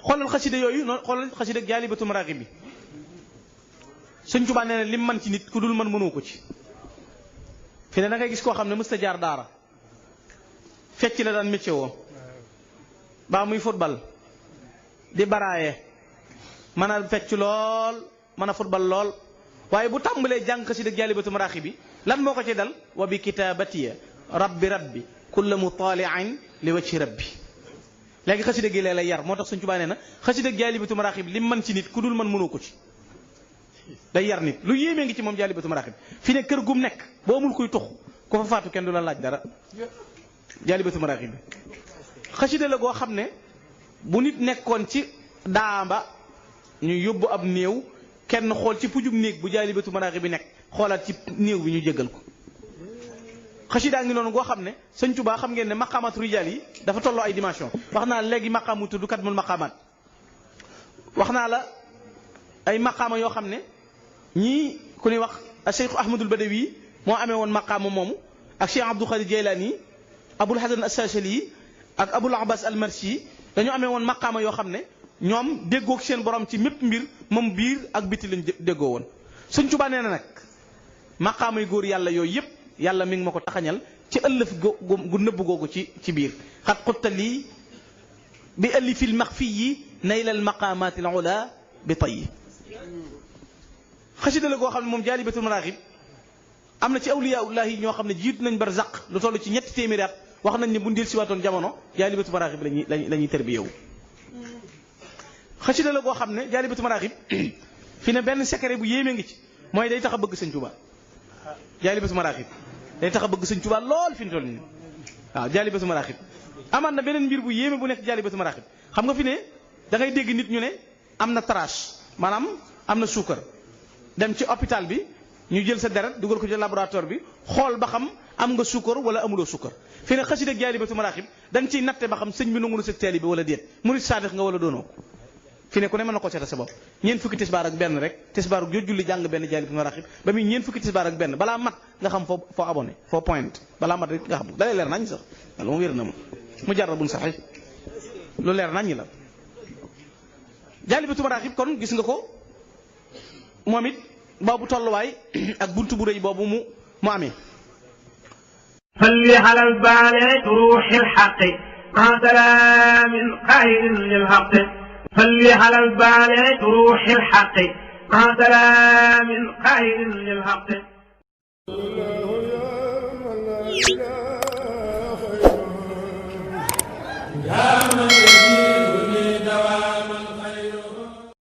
xoolal xasida yooyu noonu xoolal xasida Jaalibatu Maraaxib bi Sëñ Tuubaa nee na lim man ci nit ku dul man mënoo ko ci. fi ne da ngay gis koo xam ne mësta jaar daara fecc la daan métier woo baa muy football di baraaye mën a fecc lool mën a football lool waaye bu tàmbalee jàng xasida Jaalibatu Maraaxib bi lan moo ko ci dal wa bi kitaabatiya rabbi kulla mutaali'in li wajhi rabbi léegi xasida gi lay yar moo tax Sëñ Tuubaa nee na xasida Jaalibatu Maraaxib lim man ci nit ku dul man mënoo ko ci day yar nit lu yéemee ngi ci moom Jaalibatu Maraaxib fi ne kër gum nekk boo amul kuy tux ku fa faatu kenn du la laaj dara Jaalibatu Maraaxib bi xasida la goo xam ne bu nit nekkoon ci daamba ñu yóbbu ab néew kenn xool ci pujum néeg bu Jaalibatu Maraaxib bi nekk xoolaat ci néew bi ñu jéggal ko xasida ngi noonu goo xam ne Sëñ Tuubaa xam ngeen ne maqaamaatu rijaal yi dafa tolloo ay dimension wax naa léegi maqaamu tudd kat mul maqaamaat wax naa la ay maqaama yoo xam ne ñii ku ñuy wax Cheikh Ahmadul Badawi moo amee woon maqaama moomu ak Cheikh Abdul Xaadir Jeylaani Abul Hasan As-Saachali ak Abul Abbas Al-Marsi dañoo amee woon maqaama yoo xam ne ñoom déggoog seen borom ci mépp mbir moom biir ak biti lañ déggoo woon. Sëñ Tuubaa nee na nag maqaamay góor yàlla yooyu yëpp yàlla mi ngi ma ko taxañal ci ëllëf gu nëbb googu ci biir xat xuttali bi ëllifil maxfiyi naylal maqaamaatil ula bi tayyi xasida la goo xam ne moom Jaalibatu Maraaxib am na ci awliyaullahi ñoo xam ne jiitu nañ barzaq lu toll ci ñetti téeméeri at wax nañ ne bu ndil si waatoon jamono Jaalibatu Maraaxib la ñuy tërbiyewu xasida la goo xam ne Jaalibatu Maraaxib fi ne benn secret bu yéeme ngi ci mooy day tax a bëgg Sëñ Tuubaa Jaalibatu Maraaxib day tax a bëgg Sëñ Tuubaa lool fi ñu toll nii waaw Jaalibatu Maraaxib amaat na beneen mbir bu yéeme bu nekk Jaalibatu Maraaxib xam nga fi ne da ngay dégg nit ñu ne am na trace maanaam am na suukar dem ci hôpital bi ñu jël sa deret dugal ko ci laboratoire bi xool ba xam am nga suukar wala amuloo suukar fi ne xasida Jaalibatu Maraaxib dañ ciy natte ba xam sëñ bi nangu na sa taalibe wala déet murid saadix nga wala doonoo ko fi ne ku ne mën na ko seeta sa bopp ñeent fukki tisbaar ak benn rek tisbaar joo julli jàng benn Jaalibatu Maraaxib ba muy ñeent fukki tisbaar ak benn balaa mat nga xam foo abonné foo point balaa mat rek nga xam dalay leer nañ sax wala mu wér na mu jarrabun sax lu leer nañ la Jaalibatu Maraaxib kon gis nga ko moom it boobu tolluwaay ak buntu bu rëy boobu mu amee salli ala al-baali ruuhi al-haqqi ma salaamin qaailin lil-haqqi salli ala al-baali ruuhi al-haqqi ma salaamin qaailin lil-haqqi ya